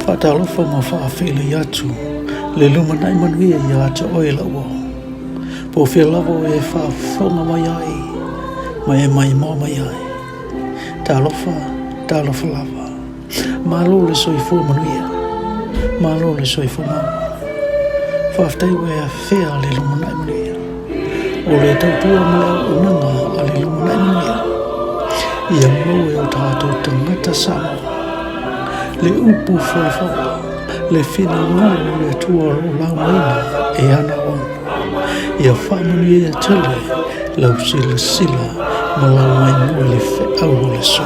Faatalofa ma faafeiloai atu le lumanai manuia ia te oe lau uo. Po o fea lava oe e faafofoga mai ai ma e maimoa mai ai. Talofa, talofa lava. Malo le soifua manuia. Malo le soifua maua. Faafetai ua e afea le lumanai manuia. O le tautua ma le auaunaga a le lumanai manuia, ia maua e o tatou tagata Samoa le upu folafola, le finagalo o le Atua o lo o laumaina e ana auauna. Ia faamanuia tele lau silasila ma lau maimoa i le feau o le aso.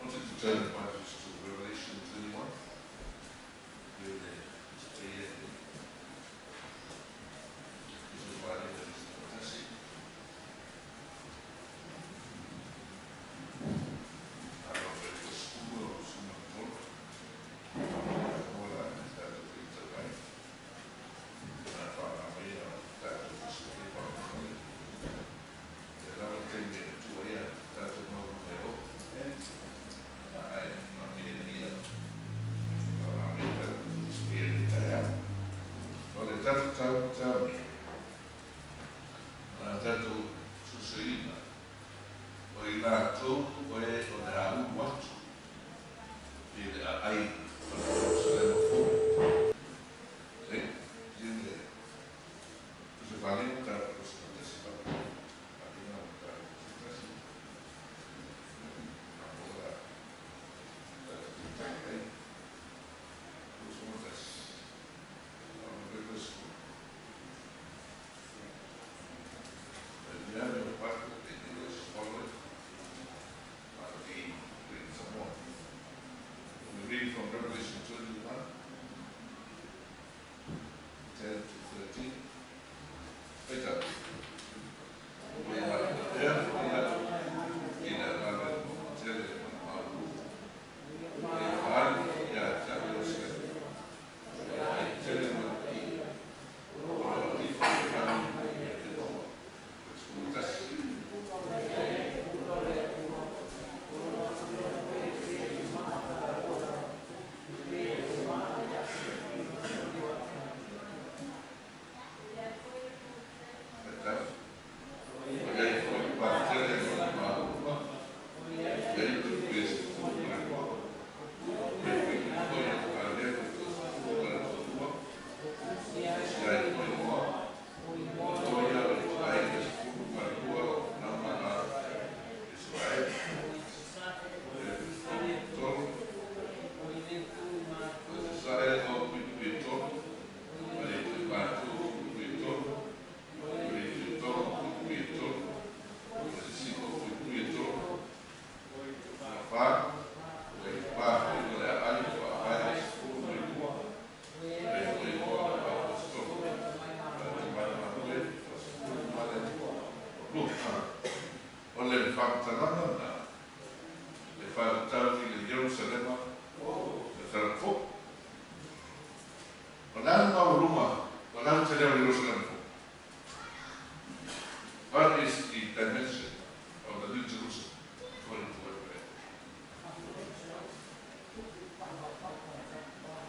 Want you to turn the Bibles to Revelation 21. O i latou o e o le a ulu atu i le aai o le Ierusalema fou. E, i le Tusi Faaliga 21, Faaliga 21, o la tatou taitai ai, 21, o le 20. If you have your Bible in English, follow it. I'll be reading some more. We read from Revelation 21, 10 to 13. Wait up. O le faamatalaga lena e faatatau i le Ierusalema le Fou. O le a le maualuga o le a le tele o le Ierusalema Fou? What is the dimension of the New Jerusalem according to Revelation?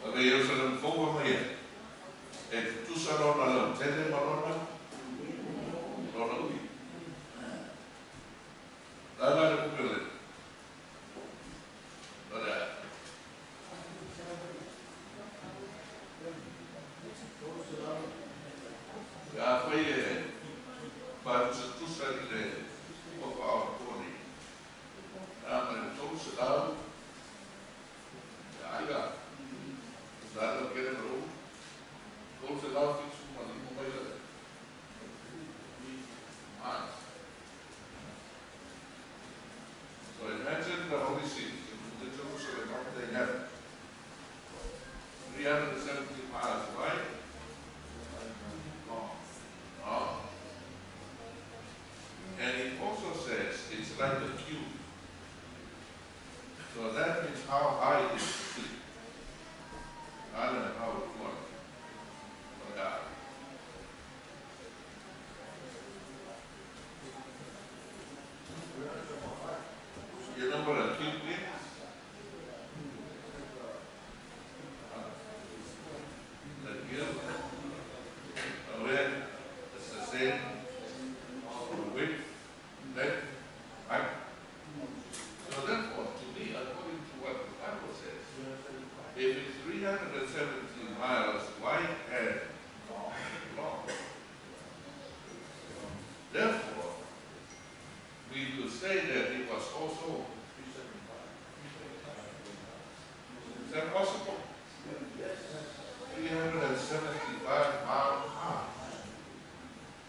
O le Ierusalema Fou ua mai ai, e tutusa lona lautele ma lona ui. La la le upu o le know what a cube is? The cube. Where it's the same width, length, height. So therefore, to me, according to what the Bible says, if it's 370 miles wide and long, therefore, we could say that it was also. Is that possible? 375 miles high.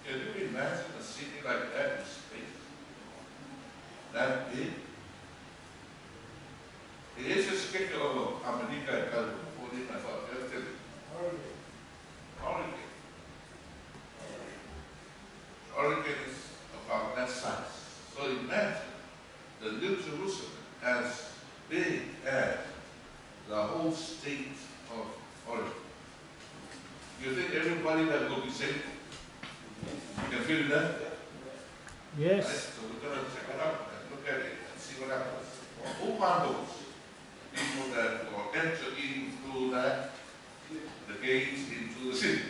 Can you imagine a city like that in space? That big? It is a schedule of America and California, I thought, hurricane. Hurricane is about that size. So imagine the New Jerusalem as big as the whole state of Oregon. You think everybody that will be saved can feel that? Yes. Right? So we're going to check it out and look at it and see what happens. Who are those people that will enter in through that, the gates into the city?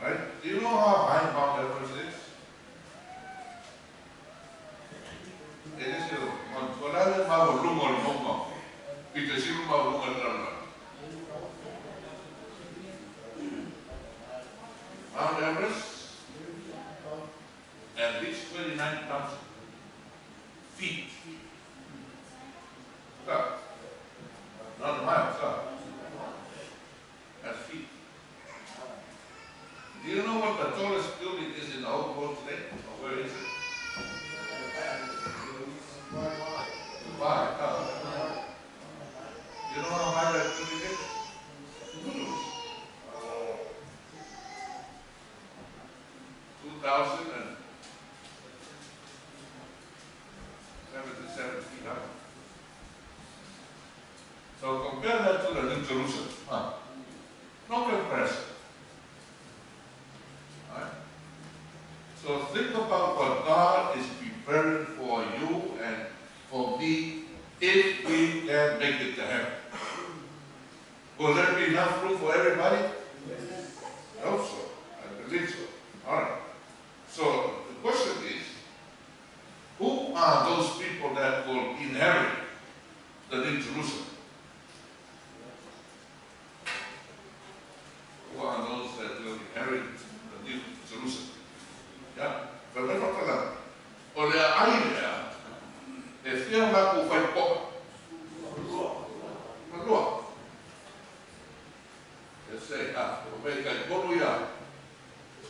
Right? Do you know how high Mount Everest is? It is Mount Everest at least 29,000 feet. Up. Not miles, up. That's feet. Do you know what the tallest building is in the whole world today? Or where is it? Dubai. Oh. You know how high that building is? 2,077 feet high. So compare that to the New Jerusalem. Huh? No comparison. Right? So think about what God is preparing for you and for me if we can make it to heaven. Will there be enough room for everybody? Yes. I hope so. I believe so. All right. So the question is, who are those people that will inherit the New Jerusalem? Who are those that will inherit the New Jerusalem? Yeah. O le ai lea, e fia la ku whai poa. Malua. E se, ah, o mei kai tonu ia,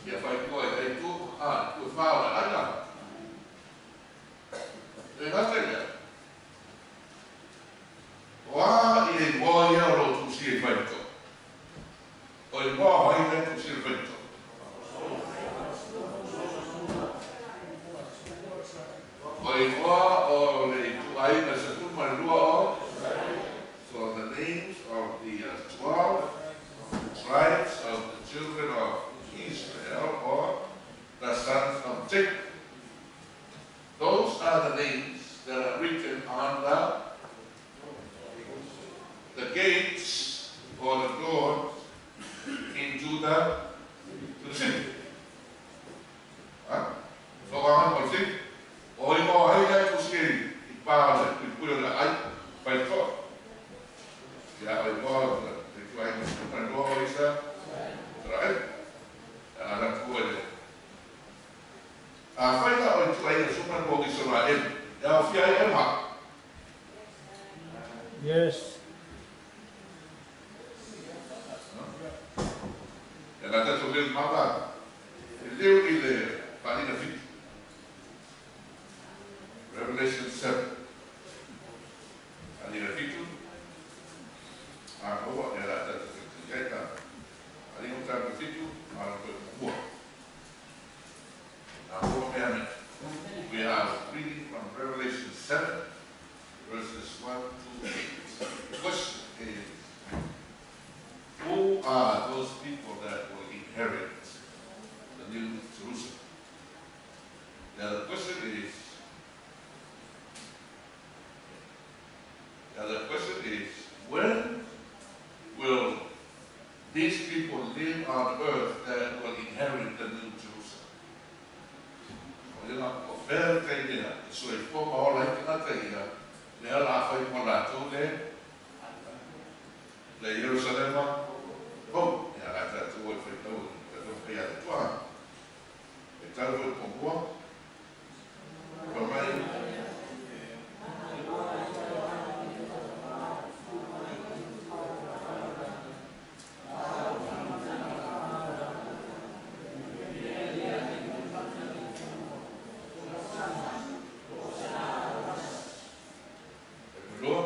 ia whai poa e hei tu, ah, tu e whao le aina. E ngata ia. O a i e moa ia o lo tu si e whai to. O i moa whai le tu si e whai to. O i moa o le tu ai na se kuma lua o. So the names of the 12 tribes of the children of Israel, or the sons of Jacob. Those are the names that are written on the gates or the doors into the city. Huh? So I'm going to o i moa hei ai tu si i pā le pui o le ai, whai toa. Ia o i moa le tu ai na noa o isa, Israel. A la tua le. A whai la o i tu ai na suma noa o Israel. Ia o fia ai e maa. Yes. Ia nā tātou leo mama, e leo i le whanina whitu. Revelation 7. Alina fitu. A hoa e la tātou whitu i aita. Alina tātou fitu, a koe mua. A hoa mea me. We are reading from Revelation 7, verses 1 to 8. The question is, who are those people that will inherit the New Jerusalem? Now the question is, when will these people live on earth that will inherit the New Jerusalem? O ia, o fea le taimi e soifua ma ola ai tagata ia lea o le a fai mo latou le Ierusalema Fou? Ia a tatou e faitau tatou fai a le Atua. E tau foi muamua pa mai. E lua.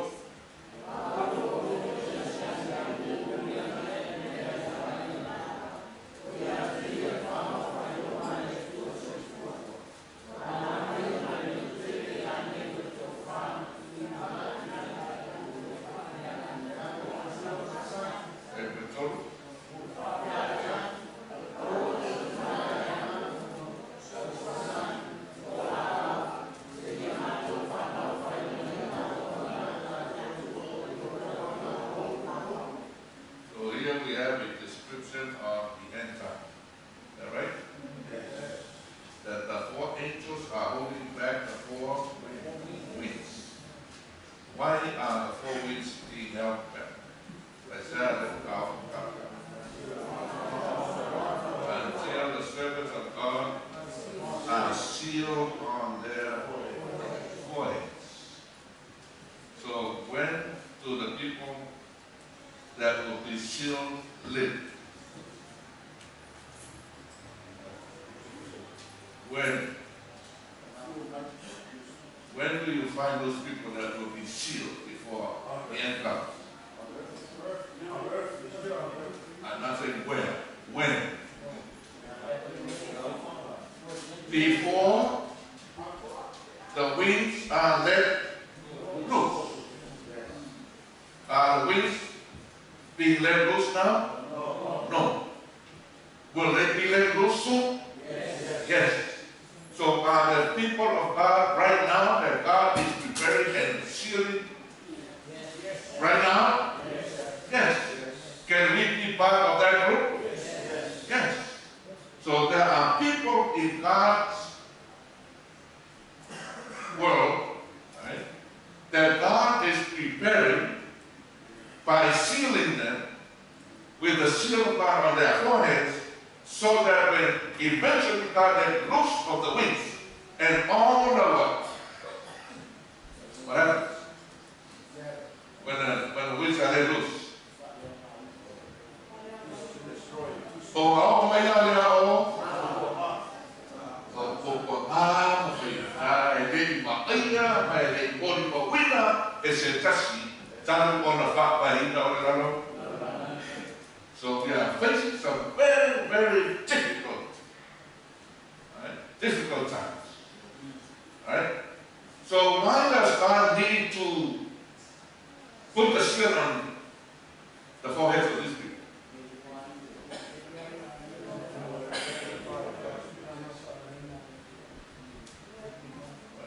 E tolu. So here we have a description of the end time. Is that right? Yes. That the four angels are holding back the four winds. Why are the four winds being held back? Isaiah. Until the servants of God are sealed on their foreheads. So when do the people that will be sealed live? When? When do you find those people that will be sealed before the end comes? I'm not saying where. When? Before the winds are let loose. Are the winds being let loose now? No. Will they be let loose soon? Yes. Yes. So are the people of God right now that God is preparing and sealing? Yes. Right now? Yes. Yes. Can we be part of that group? Yes. Yes. So there are people in God's world, right, that God is preparing by sealing them with the seal of God on their foreheads, so that when eventually God let loose of the winds and all the what? What happens? When the winds are let loose? O ao mai la lea o o ko ko ngā ma whai e le ma aia ma e le pori ma wina e se tasi talu ona whapaina o le lalo. So we are facing some very, very difficult, right? Difficult times. Right? So why does God need to put the seal on the foreheads of these people?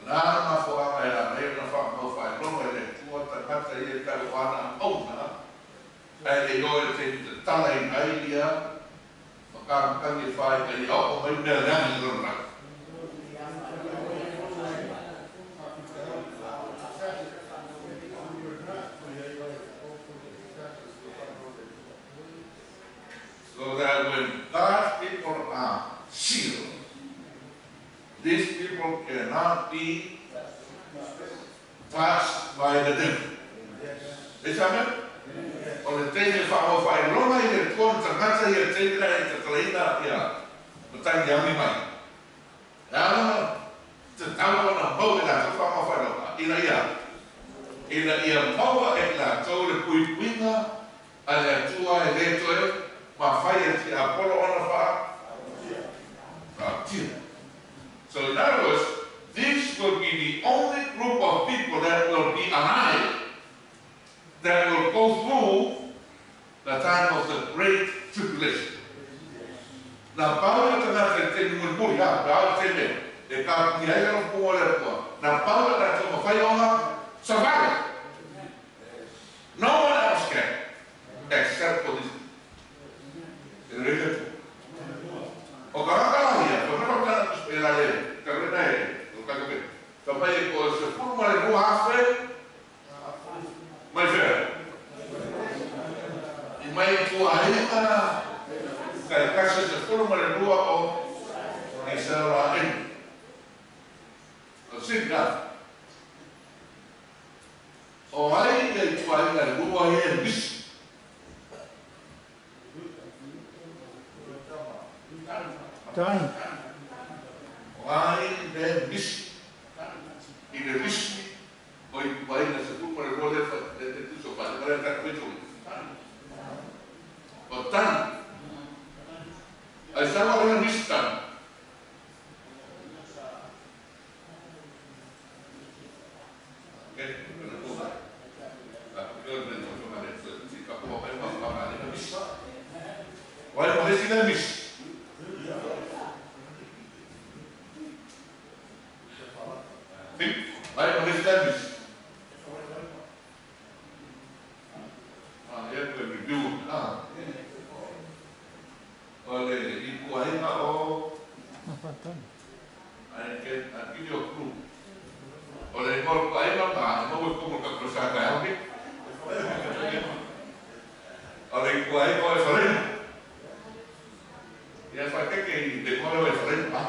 Na mafuaga e la lei na faamau faailoga i le Atua tagata ia e tau ana auna ae le iloa i le taimi tatalaina ai ia makamakagi e fā ina ia oo mai mea leaga i lona lagi. So that when God's people are sealed, these people cannot be touched by the devil. E sa mea? O le taimi e faamau faailoga i le Atua ma tagata ia taimi la e tatalaina ia matagi agi mai. E ala tatau ona mau e latou faamau faailoga ina ia maua e latou le puipuiga a le Atua e lē toe mafai e tiapolo ona faatia. So in other words, this will be the only group of people that will be alive that will go through the time of the Great Tribulation. Na pau le tagata i taimi mulimuli, ha, pe au te mea, e ka puni ai le punga o le Atua. Na pau le tatou mafai ona survive. O ai ia ituaiga e lua ia e misi? Dan. O ai le misi? I le misi o ituaiga 12 le fa le te tuso pa le ta kuitu. O Dan. Ai sa wa le misi Dan. Okay. Wai mo le sina misi. Wai mo le sina misi. Ah, ia ko review. Ah. O le ikuaiga o I can I give you a clue. O le ikuaiga ma mo ko ko ka ko sa ka okay. O le ikuaiga o Efraim. Ia fa ke ke i te kore o Efraim pa.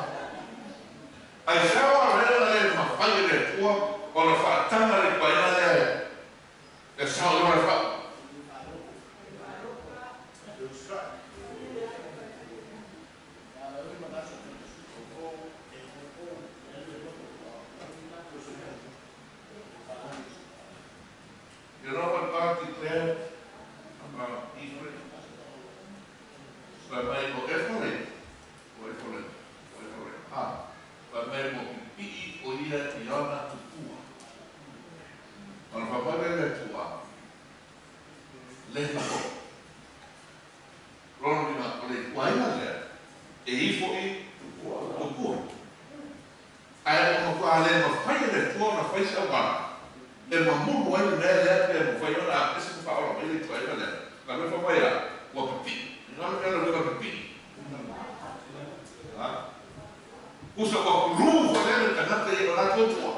Ai sa o le le ma fai le tua o le fa tanga le ikuaiga le e sa o le fa. You know what God declared about Ephraim? Fai mai o Ephraim, o Ephraim, o Ephraim. Ah, fai mai mo pipii o ia i ana tupua. Ona fai mai le tua, le hako. Lona uiga o le ikuaiga lea, e ifo i tupua. Ae o matua le mafai e le Atua ona fai se auala e mamulu ai le mea lea pe mafai ona apese ma faaola mai le ituaiga lea. Na mea fai mai a, ua pipii. Ina le mea le uiga pipii. Ha? Kusa ua kulu foi lea le tagata i o latou tua.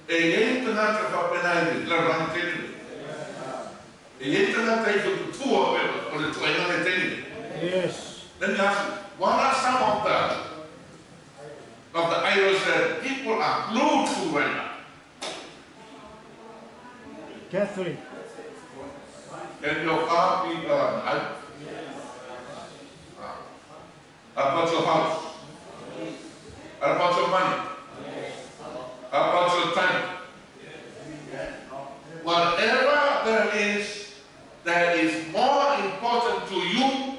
E iai tagata faapena i le lalolagi tele nei. E iai tagata i tutua pe o le tuaiga le tele nei. Yes. Let me ask you, what are some of the of the idols that people are glued to right now? Catherine. Can your car be an idol? How about your house? How about your money? How about your time? Whatever there is that is more important to you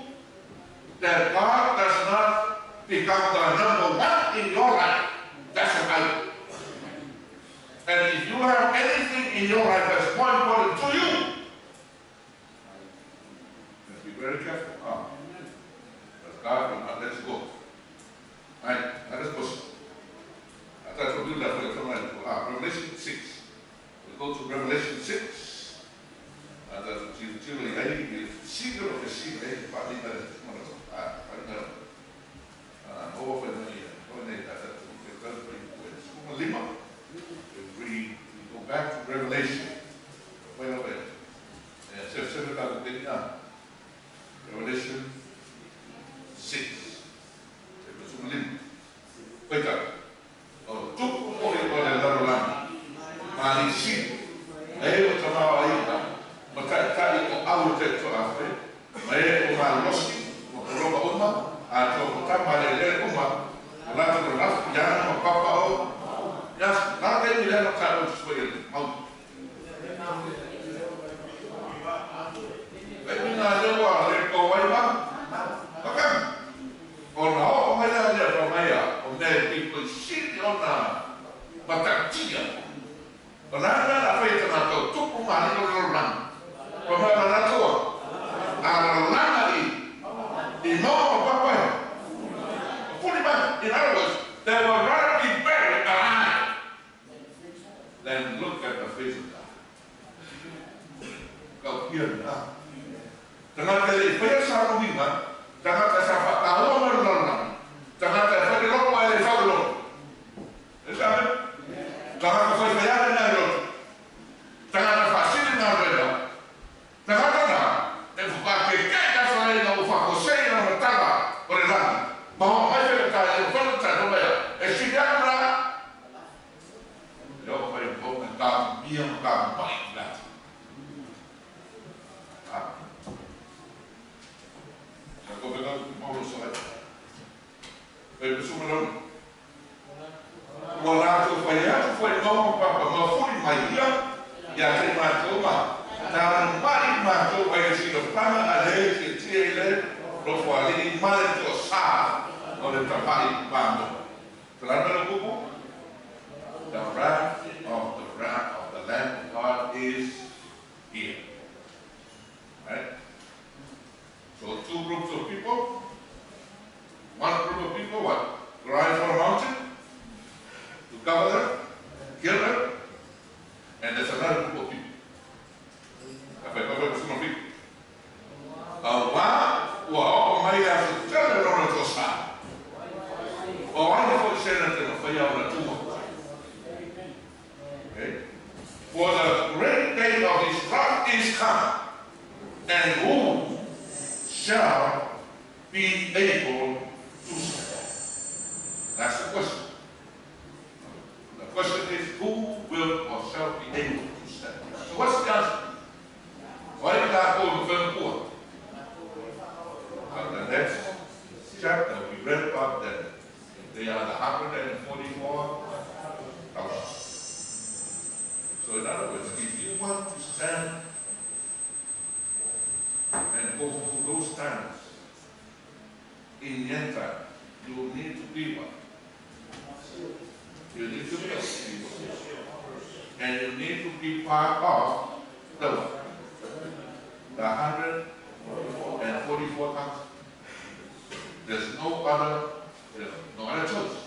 that God does not become the number one in your life, that's an idol. And if you have anything in your life that's more important to you, then be very careful. But God will not let you go. Right, let us go. I thought to do that for the Revelation 6. We go to Revelation 6. And that's what you do. Secret of the secret. We go back to Revelation. Wait a minute. Revelation 6. Wait up. O tupu moi o le lalolagi, ma sili, e o tamaoaiga, ma ta'ita'i o au te to'afe, ma e o malosi, ma pologa uma, atoa ko tama le le uma, o latou lalafu i ana ma papa o, Yes, la taimi lea na ta'o te sui le mau. Taimi ngā lea ua le ko wai ma, Maka, o na o mai lea lea fa mai a, o mea e pito i sili ona matautia. O la mea la fai tana tau tupu ma liko le lalolagi. Pa mai la latou a lalolaga i maua ma papa e. Puli mai. In other words, they will rather be buried alive than look at the face of God. Kau pia na. Tagata le i faia sa uiga, tagata sa whakaoa mai le lalolagi, tagata e whai le loto ai le whau le loto. E sa me? Tagata whai whai ane nā loto. Tagata whaasili nā rena. Tagata nā, e whakake kai ka whai na o whakosei na matanga o le rangi. Maho mai whai tai e whai tai no mea. E sili atu rā. E o whai mo me tā ia ma ka mai la. Ah. Sa ko pe ka mo so ai. E pe su ma ua latou fai atu faaigoa papa mafuli mai ia ia te matou ma taluma'i matou ai le silafaga a le tietie i le lofoali'i ma le toasā o le tama'i mamo. Talana le kupu. The wrath of the wrath of the Lamb of God is here. Right? So two groups of people. One group of people what? Cry for a mountain to cover them, kill them, and there's another group of people. Auā ua oo mai le aso tele lona toasā. O ai foi se na te mawhaia o na tua. Okay? For the great day of his wrath is come, and who shall be able to stand? That's the question. The question is, who will or shall be able to stand? So what's the answer? Why did I go to Vancouver? The next chapter we read about them. They are the 144,000. So in other words, if you want to stand and go through those times in the end time, you will need to be one. You need to be a and you need to be part of the 144,000. There's no other, no other choice.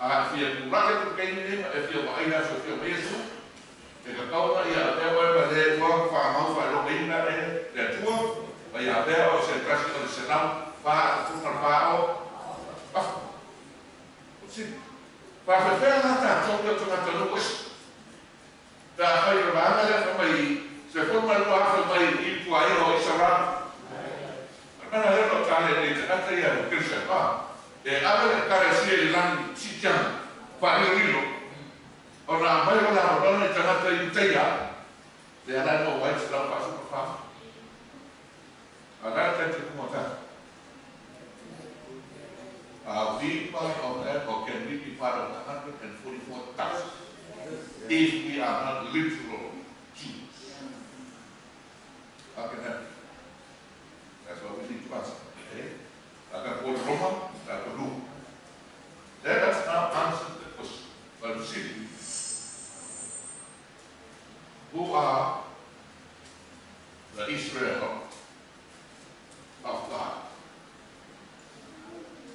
A fia tulaga tu kaimi nei ma e fia vaai le aso e fia mai Iesu, e tatau ona ia avea oe ma le ua faamau faailogaina e le Atua, ma ia avea oe o se tasi o le 144 o afa. O sili. Faafefea la tatou ia tagata nuu ese. Pe afai o le vaega lea fai mai 12,000 mai i tuaiga o Isaraelu. Mana lea o tale nei tagata ia o Christian pa. E ave le ekalesia i lagi siitiaga faalilolilo ona aumai o le avanoa i tagata i Iutaia lea la e maua ai le 144. A o le a le talitonuga o tatou? Are we part of that or can we be part of the 144,000 if we are not literal Jews? How can that be? That's what we need to answer. Okay? Aka ko Roma, ta ko lu. Let us now answer the question. But see, who are the Israel of God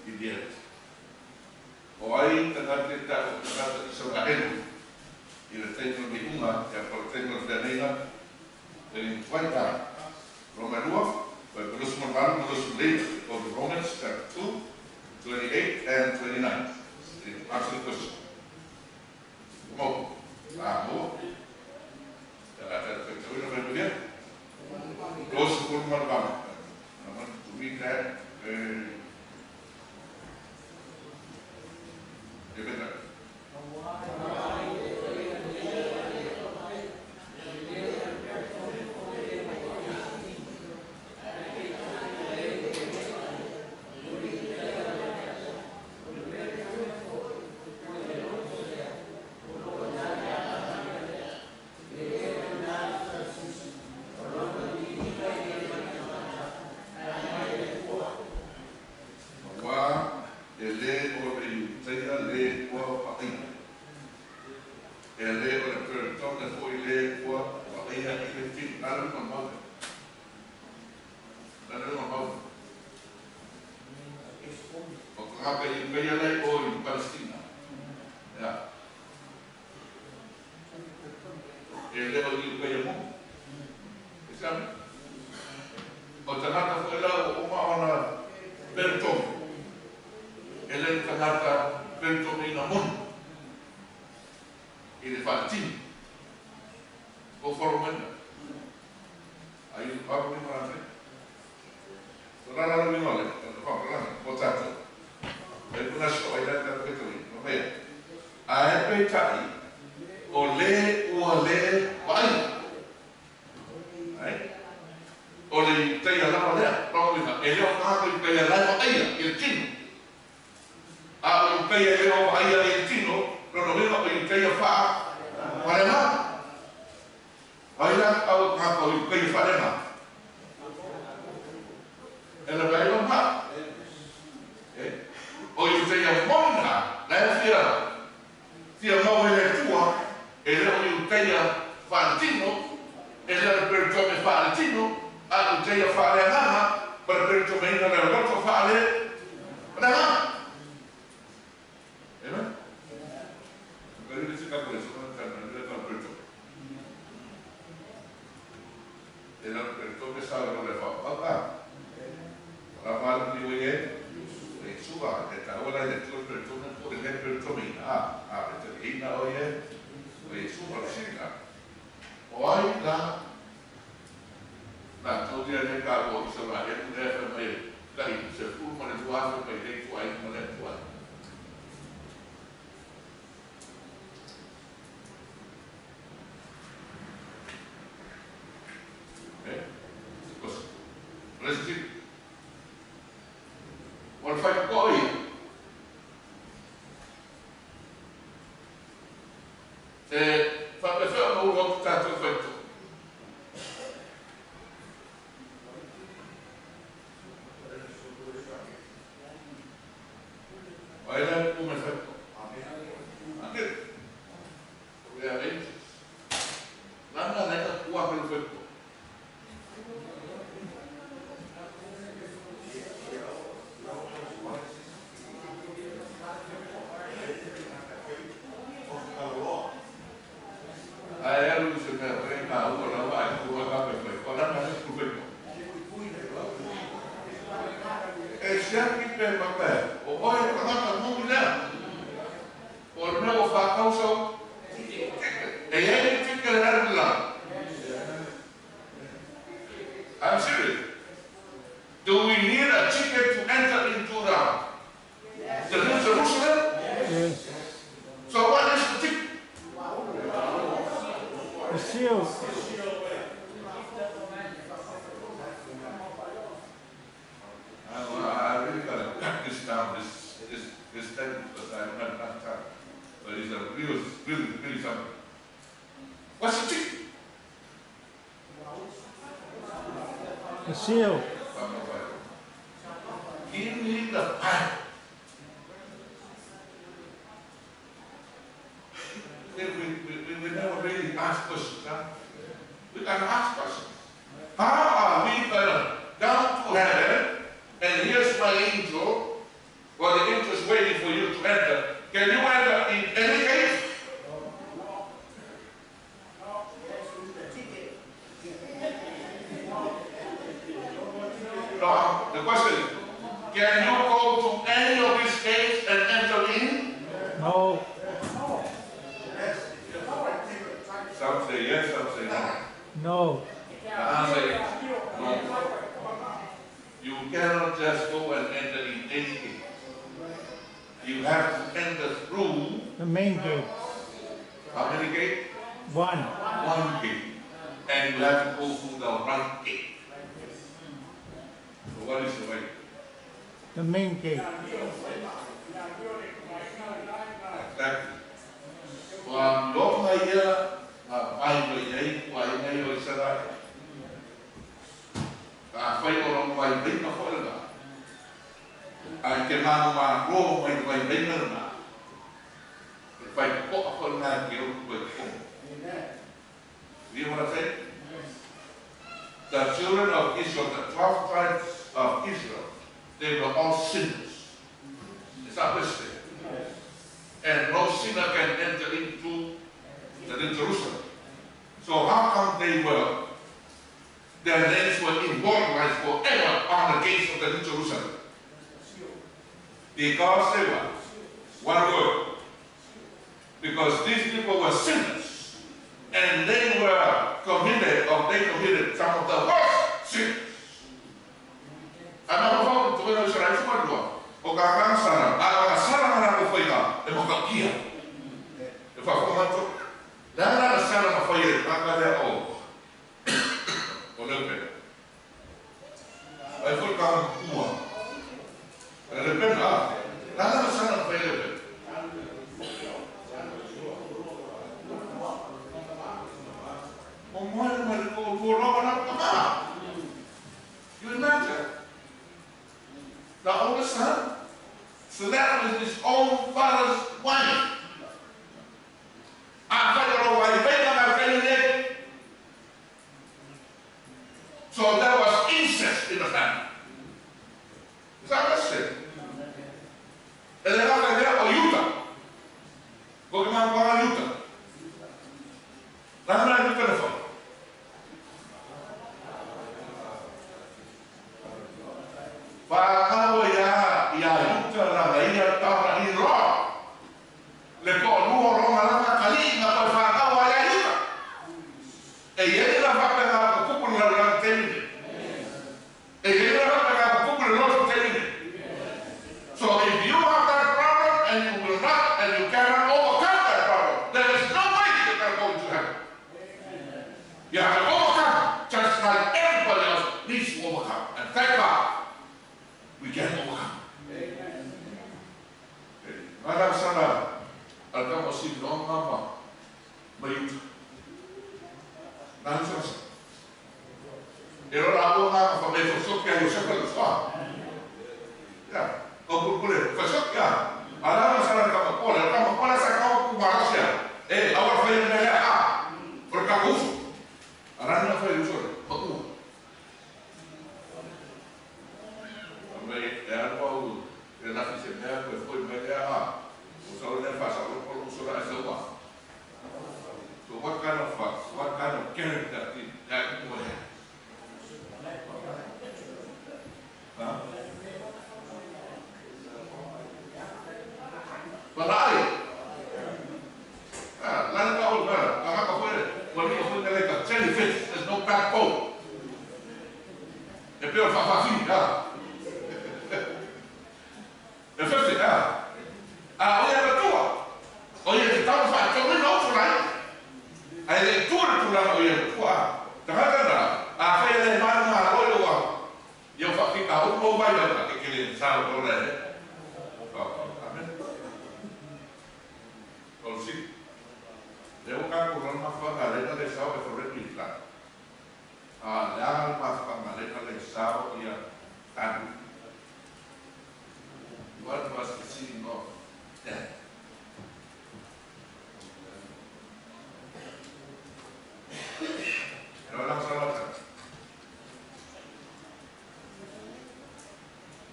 in the end? O ai tagata e ta'u o tagata Isaraelu i le taimi o le iuga ia po o le taimi o le feagaiga e tuai ai. Roma e lua, 28 ma 29, go to Romans chapter 2, 28 and 29. To answer the question. Mo, a mo, ta ta ta ta ina mai mai 28. I want to read that. E vedrai. Auā e lē o le Iutaia lē ua paʻia, e lē o le Peretone foi lē ua paʻia i le tino. Na le uga mau na le uga mau. O tagata Iutaia lai o i Palestina. Ia. E lē o Iutaia mo. E sabe? O tagata foi la ua uma ona Peretone. E lē ni tagata Peretone ina moni i le faaletino. O follow mai. Are you following what I'm saying? So la la la winga le, o whakalanga, o tātou. E puna so ai la tātou ke tui, no mea. Ae peitai, o lē ua lē tagata o Iuteia faaleagaga? E lavea ai lau ma. O Iuteia moni na, la e fia fia mau i le Atua, e le o Iuteia faaletino, e le o le peritome faaletino, a o Iuteia faaleagaga, ma le peritomeina o le loto faaleagaga. Amen? E la peritome sa o le whaapapa. La whaala ni oi e, e sua, e ta ola i le tua peritome, po le le peritome ina a, a le te ina oi e, o e sua le sina. O ai la, la tau ia le ka o i sa la e le fa mai, kai se fu ma le tua fa mai le tua i ma le tua. Okay? Listen. O le whai ko ia. E whapewhea o ua tātou whaito. Ai la ku me whaito. Ake. O ea rei. Lana leka kua pelu whaito. Ai alu se mea o e ngā ua lau ai kua ka pe whai. O lana le ku whaito. E siaki pe mape. O oe tangata mungu lea. O le mea o whakau sau. E iai le tika le hara la. I'm serious. Do we need a ticket to enter into the New Jerusalem? Yes. So what is the ticket? The seal. I really gotta cut this down, this thing, because I don't have enough time. But it's a real, really, really something. What's the ticket? The seal. Give me the Bible. We never really ask questions, huh? We can ask questions. How are we gonna down to heaven, and here's my angel, or the angel is waiting for you to enter. Can you enter in any case? No, the question is, can you go to any of these gates and enter in? No. Some say yes, some say no. No. The answer is no. You cannot just go and enter in any gate. You have to enter through the main gate. How many gates? One. One gate. And you have to go through the right gate. So what is the right gate? The main gate. Exactly. Wa longa ia mai mai ai kua ai nei o Israel. Ka whai o rong mai mai ma whai la. Ai te manu ma ro mai mai mai na. E whai ko a whai nā ki o kua i kongo. You hear what I say? The children of Israel, the 12 tribes of Israel, they were all sinners. Is that what? And no sinner can enter into the New Jerusalem. So how come they were, their names were immortalized forever on the gates of the New Jerusalem? Because they were, one word, because these people were sinners, and they were committed, or they committed some of the worst sins. Ana mo fa to no sara fu ma o ka ka sara, a ka sara na ko foi ka, e mo ka kia. E fa ko ma to. La la sara ma foi e ka ka le o. O le pe. Ai foi ka kua. Le pe na. La la sara ma foi le pe. O mo le ma ko ko ro Lana le telefon. Whakau ia ia yuta la ia tana i roa. Le ko nuo ronga langa kali nga pa whakau ia yuta. E ia la whakanga ko kupu la la temine. E ia la whakanga ko kupu le lotu temine. So if you have that problem and you will not and you cannot overcome that problem, there is no way you can go to heaven. You have to overcome, just like everybody else needs to overcome. And thank God, we can overcome. Amen. Madam Sana, alkamo si longa ma mayuta. Nani sa. Ero la bonga fa me fo sokia yo sa le fa. Ya, o pule fa sokia. Ala sana ka ko le ka ko sa ka ku marasia. Eh, awar fa ne ya a. Por ka ku. Ala na fa yo so. Pa ku. Me e algo e na fi se me ko foi me ya a. O sa le fa sa ko lo so la sa wa. So what kind of character did that boy have? Huh? Palai. Ah, la ka o ka ka ka foi, wa ni foi le ka jellyfish, there's no backbone. E pe o fa fa fi, ha. E fa fi, ha. Ah, o ia ka tua. O ia te tau fa to ni no fu lai. Ai le tua tu la o ia tua. Ta ka na. A fa le ma ma o le wa. Ia fa fi ka o mo vai la ke le sa o le. Amen. O si. Le o ka ko ma fa ga le le sa o e fo re la. A le a ma fa ga le le sa o ia tanu. What was the scene of death? Pero la salata.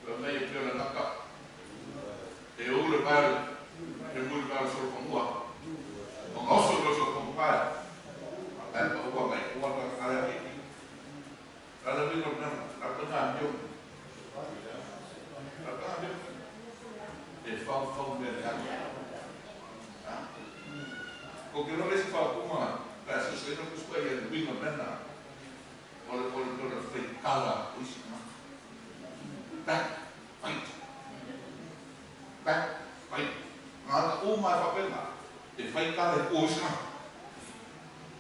Pero me yo la naka. E o le par e mul par sol como a. O nosso lo sol como pa. Ai o wa mai o wa ka ya ki. Ala mi no na la ka yo. La ka yo. E fa fa me la. O que no les fa como la sociedad no puede ir bien a mena. O le o le fe kala o isi na. Back fight. Back fight. Ngā o mai whapena, e whai kala o isi na.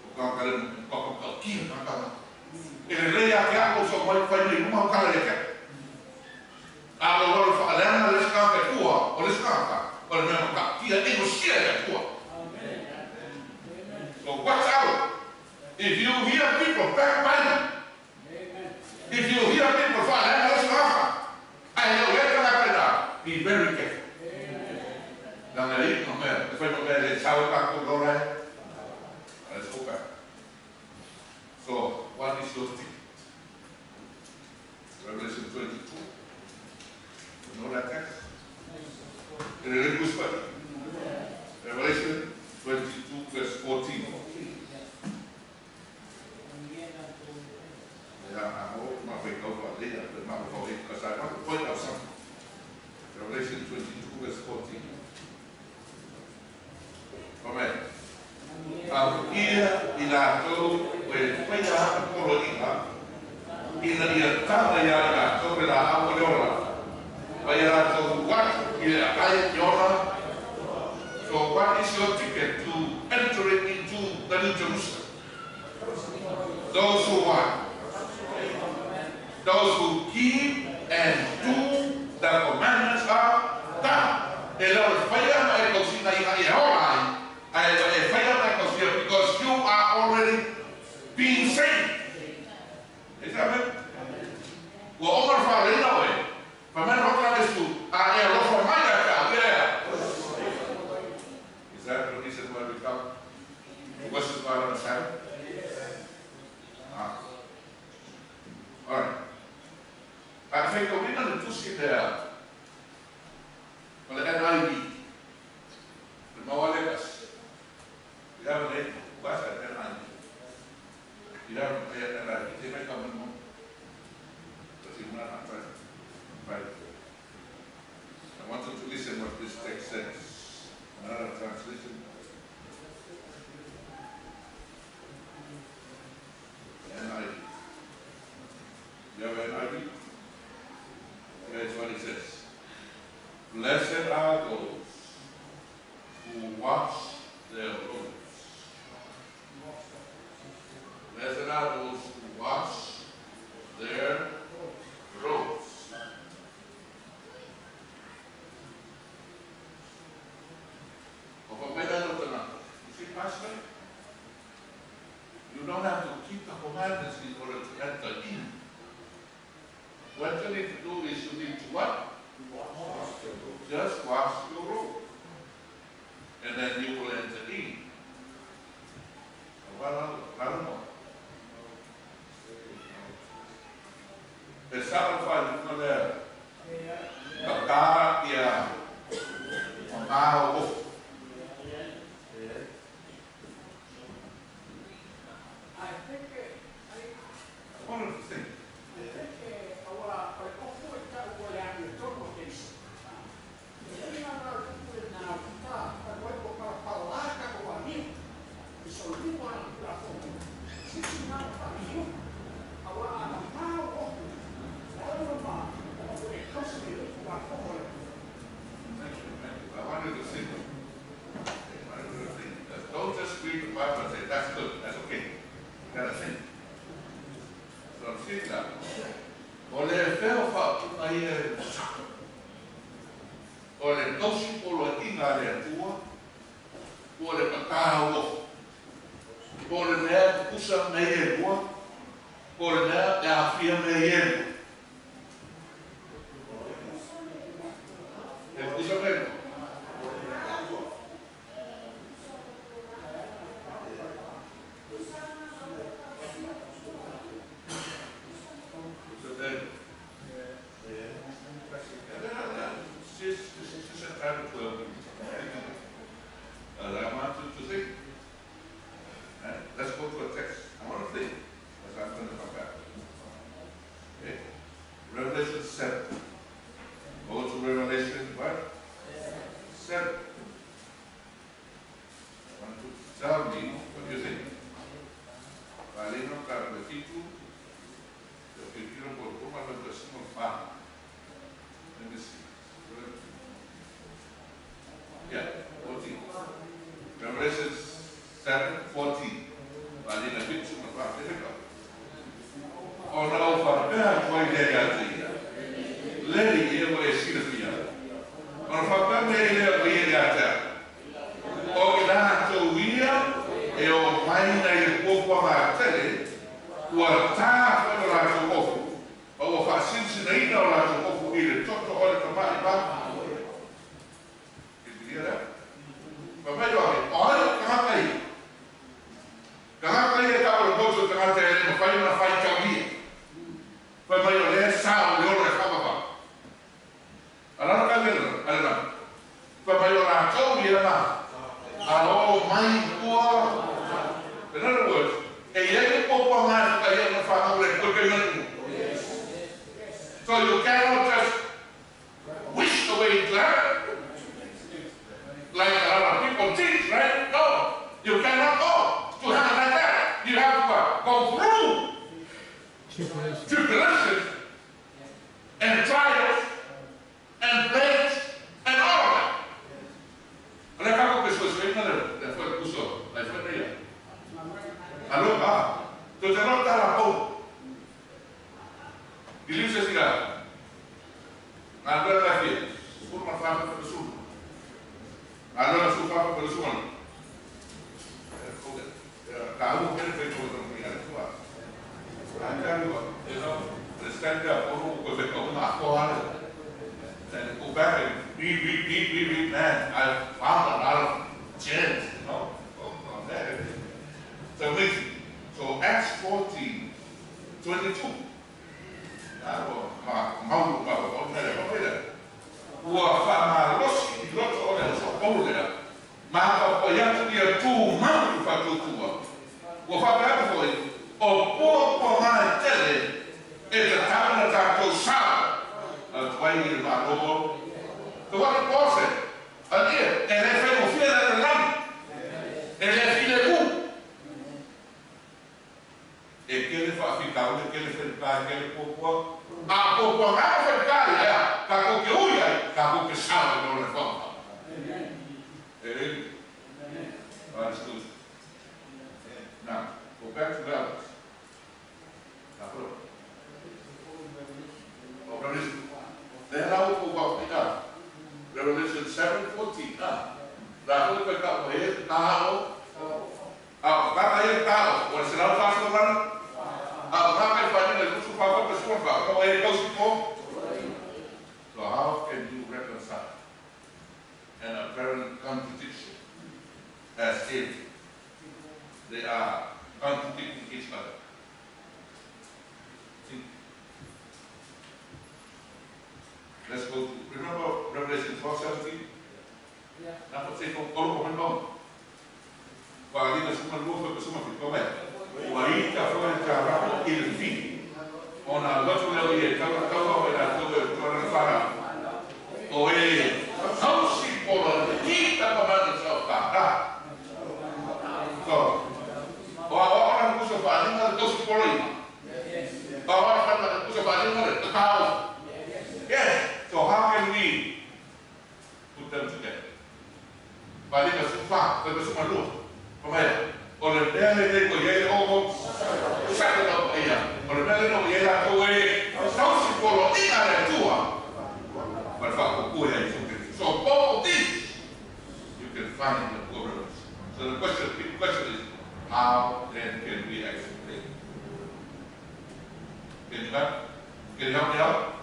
O ka kare ka ka ki ka ka. E le rea ke ako so mai whai nei uma kala le ke. A o loro whaalena le ska ka kua, o le ska ka. O le mea ka kia e go sia e kua. So watch out. If you hear people backbiting, if you hear people be very careful. Let's go back. So, what is your ticket? Revelation 22. You know that text? Revelation 22, verse 14. Yeah, I hope my way over later, but my way because I want to point out something. Revelation 22, verse 14. Amen. Ia ila tou e whaia polo inga, ina ia tanga ia ila tou e la au le ora. Whaia tou watu i le akai ki ora. So what is your ticket to enter into the New Jerusalem? Those who want. Those who keep and do the commandments of God. E lau whaia mai kausina inga i ora ai. Because you are already being saved. Is that it? Well, Omar Farina way. Is that the reason why we come to worship God on the Sabbath? Ah. All right. I think we're going to see there. Well, the NIV. The Mawalekas. We have a name. What's that NIV? You have NIV. Take my comment mo. Kasi na try. Right. I want you to listen what this text says. Another translation. NIV. You have NIV? Here's what it says. Blessed are those who wash their robes. Blessed are those who wash their robes. You see, Pastor, you don't have to keep the commandments in order to enter in. What you need to do is you need to what? Just wash your robe. And then you will enter in. E sa o whai kuna lea. Ka kā ia o ngā o. I think I I wanted to think. I think aua o le ofu e tau o le anu e tonu o teisi. E na na tupu e nā ta ka koe o para palaka o aniu. I so lima na kura fono. Sisi nā pa iu. Aua a na mau ofu. O ma o e kausi e kura fono le. Thank you, thank you. I wanted to think. I wanted to think. Don't just read the Bible and say, that's good, that's okay. You gotta think. So I'm seeing that. O le feo wha ai e o le tausi polo inga le atua o le patā o o le mea kusa me e lua o le mea e afia me e lua. E kusa me lua. Kusa me lua. Just a time to I want you to think. Let's go to a text. I want to think, because I'm going to come back. Okay. Revelation 7. Go to Revelation what? 7. I want you to tell me what you think. Valino Carletitu, the Filipino por Let me see. Yeah, 14. Revelation 7, 14. Valina Bitsu, O na o whapea koe le ia te ia. Leri e o e sirafia. O na whapea me e lea o ia ia te. O i nā tau ia e o maina i pōpua ngā tele, ua tā whai o rātou ofu, o ua whaasinsina ina o rātou ofu i le toto o le tamai mā. Did you hear that? Pa mai o ake, oi, kangata ia. Kangata ia ka o le koutou tangata e le mawhai na whai tau ia. Pai mai o le sa o le ora e whamapa. Alana ka mena, alana. Pai mai o rātou ia nā. A o mai kua. In other words, e ia i pōpua ngā ka ia na whanau le koe kai manu. So you cannot just wish the way into heaven. Like a lot of people teach, right? No, you cannot go to heaven like that. You have to go through tribulation and trials and plagues and all of that. Ale kako ke sue ina le le foi kuso, le foi neia. Alo ka, to te no tara pou. Dili se siga. Ngā la fia. Fur ma fa fa su. Ngā la su fa fa su. Ka u ke fe ko to mi ala tua. I tell you what, you know, the stand up, and go back and read, read, read, read, read, man, I found a lot of gems, you know, on that. It's amazing. So Acts 14, 22. Ua whamalosi i loto o le whakapaulea. Ma whapaiatu ia tū mau i whatutua. Ua whapaiatu foi, o E kele whaafitau, e kele whenita, e kele pōpua. A pōpua ngā whenita i ea, ka kō ke ui ai, ka kō ke sawa i lōre whaafau. E re. Alright, good. Now, go back to Galatians. Revelation. Revelation 7:14. La ko ka ka he tao. A ka ka he tao. O se la fa so la. A ka ka fa ni le su fa fa su fa ka he ka su ko. So how can you reconcile an apparent contradiction as if they are contradicting each other? Think. Let's go to, remember Revelation 12:17? Yeah. Na ko se ko ko ko no. Wa li na suma lu fa suma fi ko mai. Wa i ta fa ta ra ko il fi. Ona lo tu le ye ka ka ka wa na to to na fa ra. O e hausi po la ki ta pa ma sa ka ra. So, wa wa na ku so fa ni na to si po li. Wa wa fa na ku so fa ni na to ka. Yes. So how can we put them together? Valina sufa, pepe suma lu. Come o le mele le ko ye o sa no ia. O le mele no ye la ko e. Sau si polo ina le tua. But fa ko ko ya So all this you can find in the book of Revelation. So the question, big question is, how then can we explain? Can you help? Can you help me out?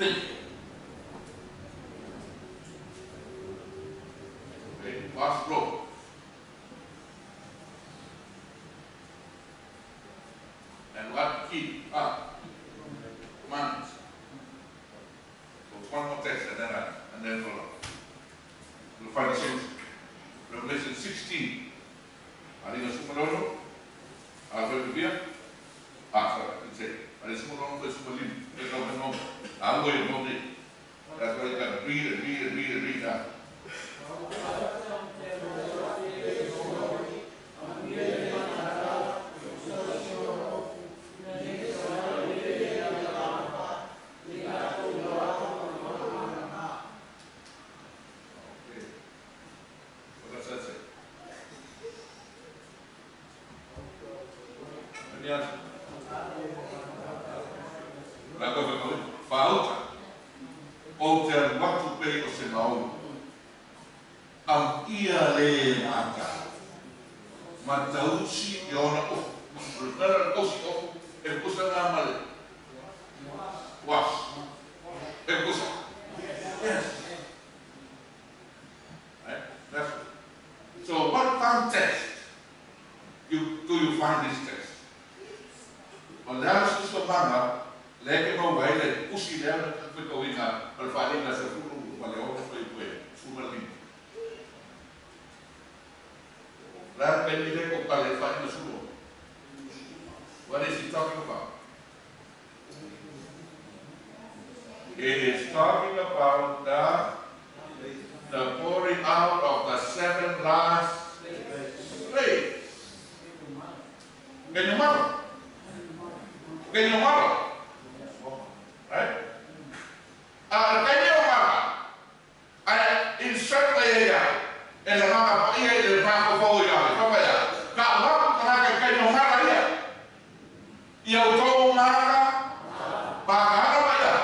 Think. Okay, last row. And what keep up? Commandments. So one more text and then follow. We'll find the same. Revelation 16. Alina Sumalono. Alpha. Ah, sorry, I didn't say. Alina Sumalono is Sumalin. I'm going to know. That's why you got to read and read and read and read now. Okay. What does that say? Any answer? Fauta o te watu pei o se mau am ia le mata matausi e ona o nara osi o e kusa ngā male was e kusa. Yes. Right? That's it. So what context do you find this text? O lea susa manga leke mau vai le usi lea na whakawina o le whalinga se fulu ma le ono whai koe fuma lima. La peni le ko pale whalinga sulo. What is he talking about? It is talking about the pouring out of the seven last plagues. Can you marvel? Can you marvel? Right? Kanya mama ay insert la ya e la mama pa ia le pa ko ya pa ya ka wa ka ka kanya mama ya ia o mama pa ka ma ya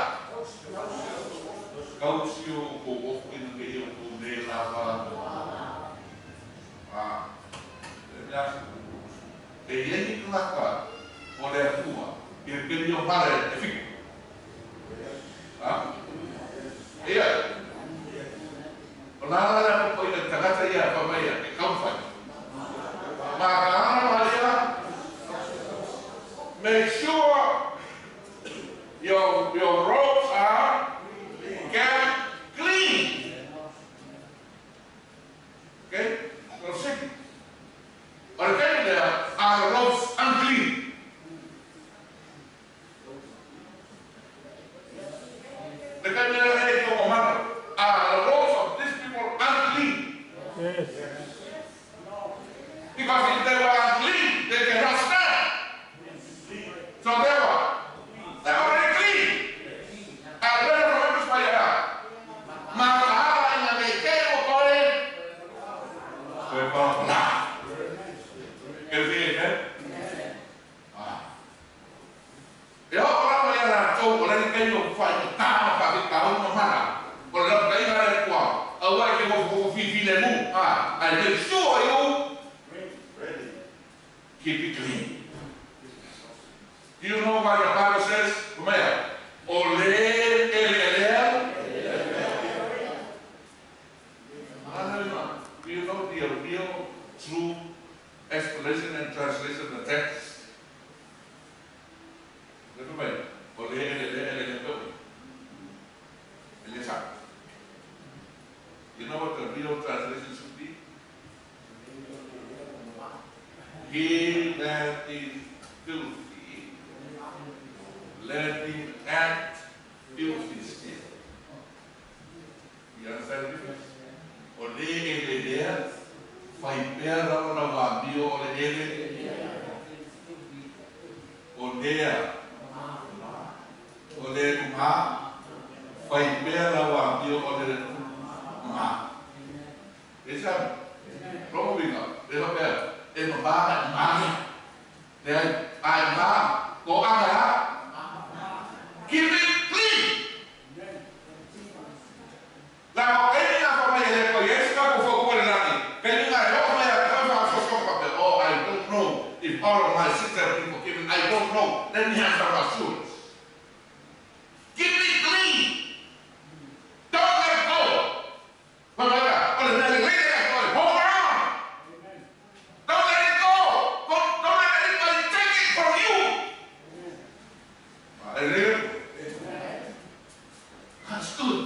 kau sio ko o ina ke ia ko ne la pa ah ya e ia ni klaka o le tua e pe yo mare e fi. Ah? Ia. O la la ko ina tagata ia pa mai e kamfai. Ma ka ana ia. Make sure your robes are kept clean. Okay? So second. Or there are robes unclean. The are the robes of these people unclean? Yes. Because if they were unclean, they Can you say amen? E o lava ia latou o le kai o fai ta ma fa ke ka o mana. O le kai na le kwa. Aua ke mo fo fi fi le mu. Ah, I make sure you ready. Keep it clean. Do you know what the Bible says? Kumaya. O le ele ele. Do you know the real true explanation and translation of the text? You know what the real translation should be? He that is filthy, let him act filthy still. You understand the difference? O le ele lea, fai pea lava na wāmio o le ele. O lea, o le mā, fai pea la wāmio o le mā. E sa, rongo winga, le pea, e mā mā, le ai mā, ko anga ha, keep it clean. La o e nga fa mai le ko yes ka ko fo ko le lani. Ke ni nga ho mai a ka fa so so pa oh, I don't know if all of my sins have been forgiven. I don't know. Let me have some assurance. Keep it clean. Don't let go. Hold on. Don't let it go. Don't let anybody take it from you. Amen. That's good.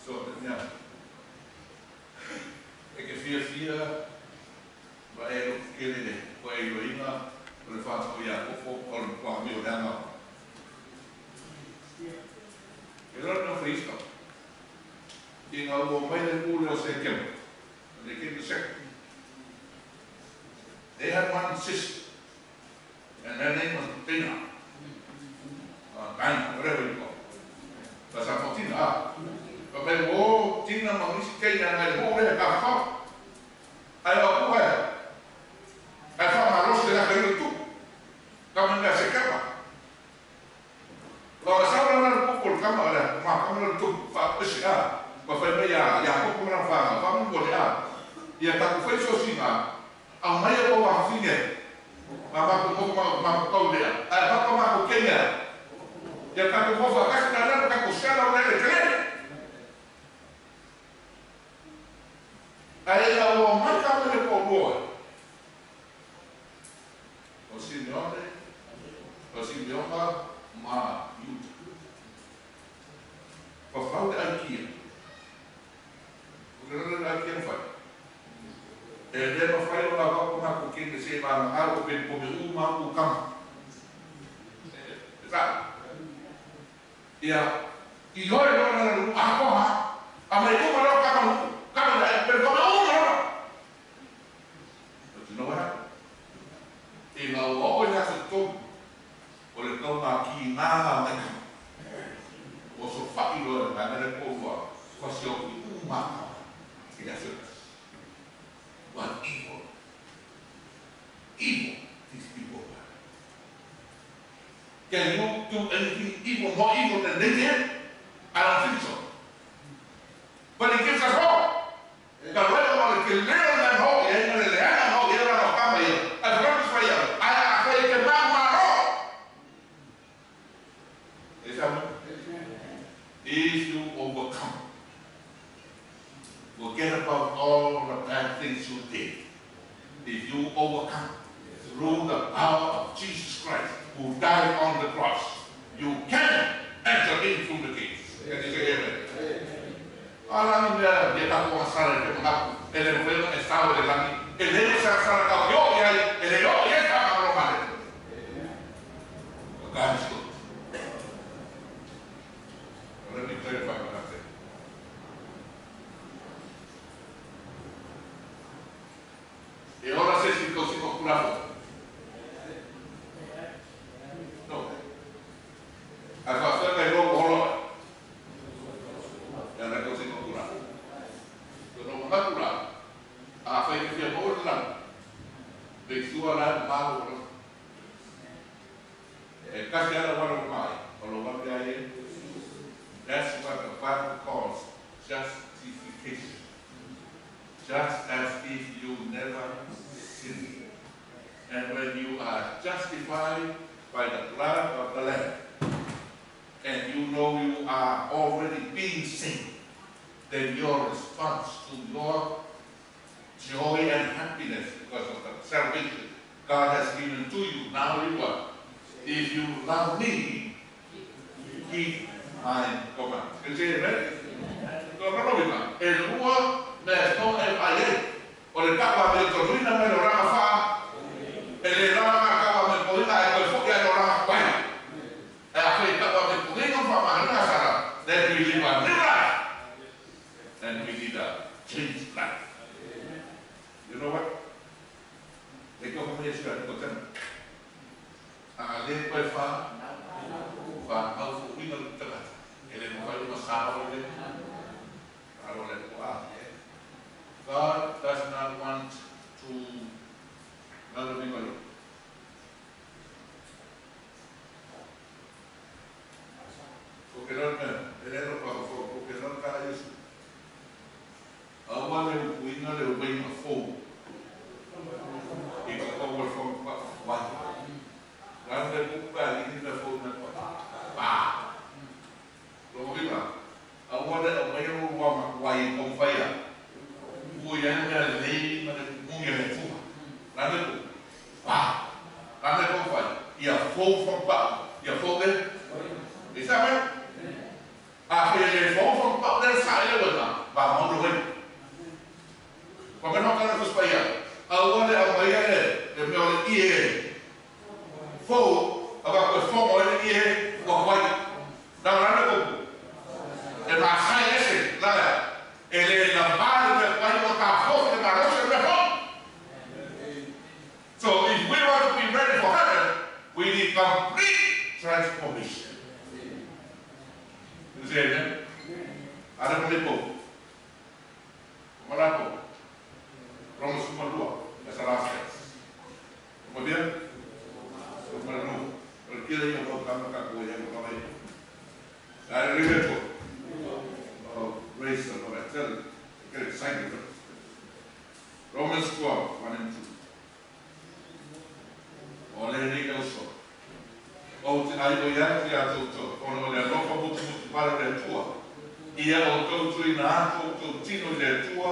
So, ja. E ke fia fia ma e lo kele le ko e lo inga o le whānau ia ko fo o le kwa mi o langa. E rora no whaisika. I ngā ua mai le pule o se kema. They came to second. They had one sister, and her name was Dina. Dina, whatever you call it. That's a Tina. But they were Tina Mangisi Kenya and I go there, I thought. I go there. I found my lost in a little too. Come and se kema. Lo sa la na ko kama la ma kama tu fa pesi a. Ma fai me ya ya ko ko na fa fa mo le a. Ia ta ko fai so singa. A mai o wa fine. Ma ma ko ma ko le a. A pa ko ma ko Kenya. Ia ta ko fa ka na na ka ko sa la le le. Ai la o mai ka le ko bo. O Simeone, o Simeona ma Yuta. Pa fau le aikia. O le le aikia no fai. E le no fai o la wako ma ko kene se ma ma o pe po me u ma u kama. E sa. Ia i hoi no na lu a ko ha. A mai u ma lo kama kama da pe ko ma u no. But you know what happened? E ngā o ia se tō o le tau ngā ki ngā ngā mai o so whai roa ngā mere kōrua kwa se o ki u mā i la se. What evil, evil these people are. Can you do anything evil, more evil than they did? I don't think so. But it gives us hope. Ka roa o le ke leo ngan ho, ia inga le leanga ho, ia rano kama ia. A whakapis whai ia, a whai ke mau maro. Is that what? If you overcome, forget about all the bad things you did. If you overcome through the power of Jesus Christ, who died on the cross, you can enter in through the gates. Can you say amen? Ala ni me ta ko asara ke mga ele mo e sa o le lani ele le sa sa ka yo ya ele yo ya sa ma ro male. God is good. Let me clarify what I said. tasi lava le auala ua maea, o lou ave lea i ai. That's what the Bible calls justification. Just as if you never sinned. And when you are justified by the blood of the Lamb, and you know you are already being saved, then your response to your joy and happiness because of the salvation God has given to you, now you are. If you love me, keep my commands. Can you say amen? Lona uiga, e lua mea e tatau ona e vaai ai. O le tau amiotonu ma le olaga faa. E le lava na tau amiotonuina ae toe foi lava i le olaga tuai. Ae afai e tau amiotonuina ma faamaoniga sala, then we live a new life and we lead a changed life. You know what? E koho mai e sui a Nikotema. A le toe fa, fanau fouina le tagata, e le mafai ona sao le alo le Atua. God does not want to nalo ni malo. Ko ke lona mea, e le alofa ka fou, ko ke lona tala Iesu. Aua le upuina le uiga fou i ka kou o le fono wai. Lana le pupu pe alii mea fou mea koe. Pa! Lona uiga, aua le aumaia lo lua matuai i kou whaia. Ua i ai le mea lelei ma le moni a le Atua. Lana le pupu. Pa! Lana le kou whai, ia fou whakapau, ia fou le. Is that right? A fe le fou whakapau le sa i le uiga, va mau le uiga. Kua mea kana Tusi Paia, aua le aumaia le le mea o le ie fou, aua koe fomo ai le ie ua huai. Nā rana kopu, e masae ese laea, e le lavā le mea tuai o tā fofi le malosi o le mea fou. So if we want to be ready for heaven, we need complete transformation. Can you say amen? Are mo le pou. O Malako, Roma 12, that's the last verse. Roma fia? 12. O le tele ia o fautauga tatou e ai o lava ia. A le le Atua. Oh, praise the Lord. I tell you, I get excited. Romans 12, 1 and 2. O le nei le uso. Ou te ʻai atu iā tou, ona o le alofa mutumutu wale o le Atua. Ia outou tuuina atu outou tino i le Atua,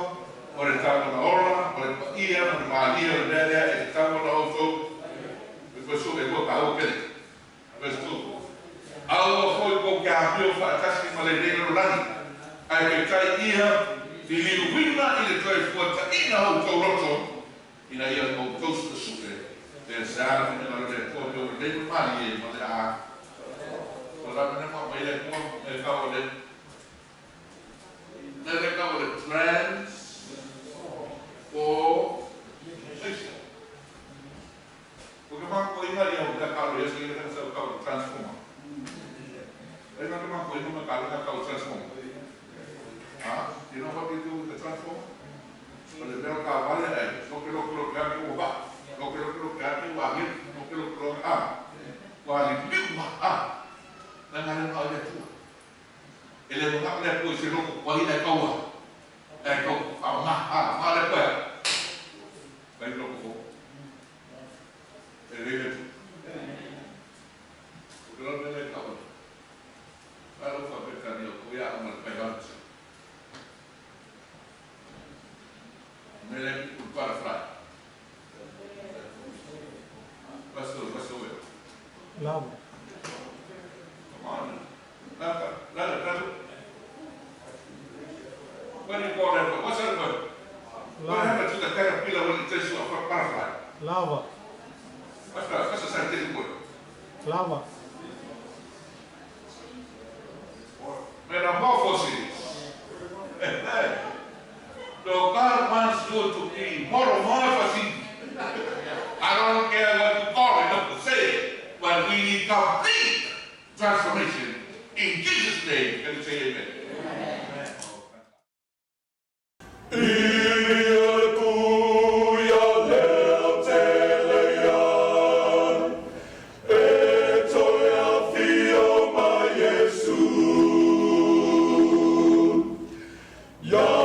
o le tatau ona ola, o le paia ma le malie o le mea lea e tatau ona outou. Verse 2, e lua taua pele. Verse 2. Aua foi kou ke amio faatasi ma lenei lalolagi, ae peitai ia liliuina i le toe fuataʻiga o outou loto, ina ia outou suesue pe se a le finagalo o le Atua mea ua lelei ma le malie ma le a. O la mea ma mai le Atua me kau o le mea le kau o le transformation. Ko ke makoina ia o mea kalo ia sa ia sa kau o transformer. E nga ke makoina mea kalo mea kau transformer. Ha? You know what they do with the transformer? O le mea o ka wale ai, loke loke loke ake ua va, loke loke loke ake ua agelu, loke loke loke a, ua aliliu ma a, na nga le ma o le Atua. E le manao le Atua i se loko kuai ae kaua, ae kau whaonga, a, ma le koe, kai loko fou. E le le Atua. O ke lona le kau. Talofa Petania o koe a ma le biology. Mele ku butterfly. What's the what's the word? Lava. Come on. Lava, lava, lava. What do you call that? What's that word? What Lava. happened to the caterpillar when it turns to a butterfly? Lava. What's the scientific word? Lava. Metamorphosis. So God wants you to be metamorphosis. I don't care what you call it, don't say it, but we need complete transformation in Jesus' name. Can you say amen? E toe Ia.